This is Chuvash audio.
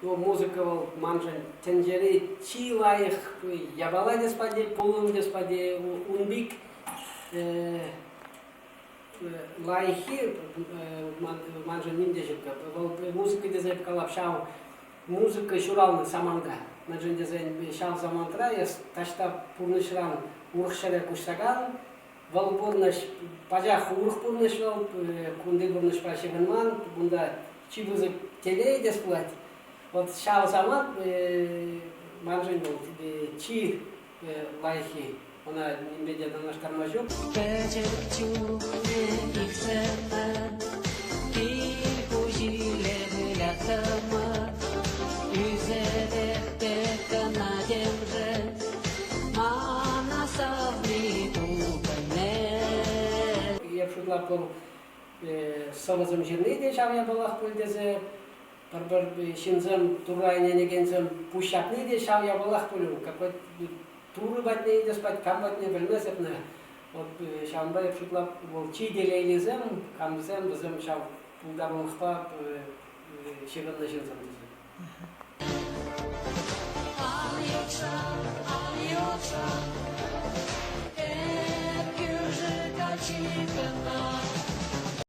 Ну, музыка вӑл маншӑн тӗнчери чи лайӑх япала тес пати, пулӑм тес пати, ун пек лайӑххи маншӑн ним те ҫук. Вӑл музыка тесе калап ҫав музыка ҫуралнӑ саманта. Мӗншӗн тесен ҫав самантра эс таҫта пурнӑҫран урӑх ҫӗре куҫса кан, Вӑл пурнӑҫ пачах урӑх пурнӑҫ вӑл, кунти пурнӑҫпа ҫыхӑнман. Кунта чи пысӑк телей тес пулать. Вот ҫав самант маншӑн вӑл чи лайӑххи. Ӑна нимпе те танлаштарма ҫук. Пӗчӗк чухне иксӗмӗр кил хуҫиле выляттӑмӑр. Ӳсерех те кӑна темшӗн Мана савни тупӑнӗ. Эп шутлап вӑл сӑвӑсем ҫырни те ҫав япалах пуль тесе, пӗр-пӗр ҫынсем Турра ӗненекенсем пуҫ ҫапни те ҫав япалах пуль. Какой Турӑ патне илес пать, кам патне пӗлмесӗр на. Вот ҫавӑнпа эп шутлап, вӑл чи телейлисем, камсем, вӗсем ҫав пултарулӑхпа ҫыхӑннӑ ҫынсем тесе.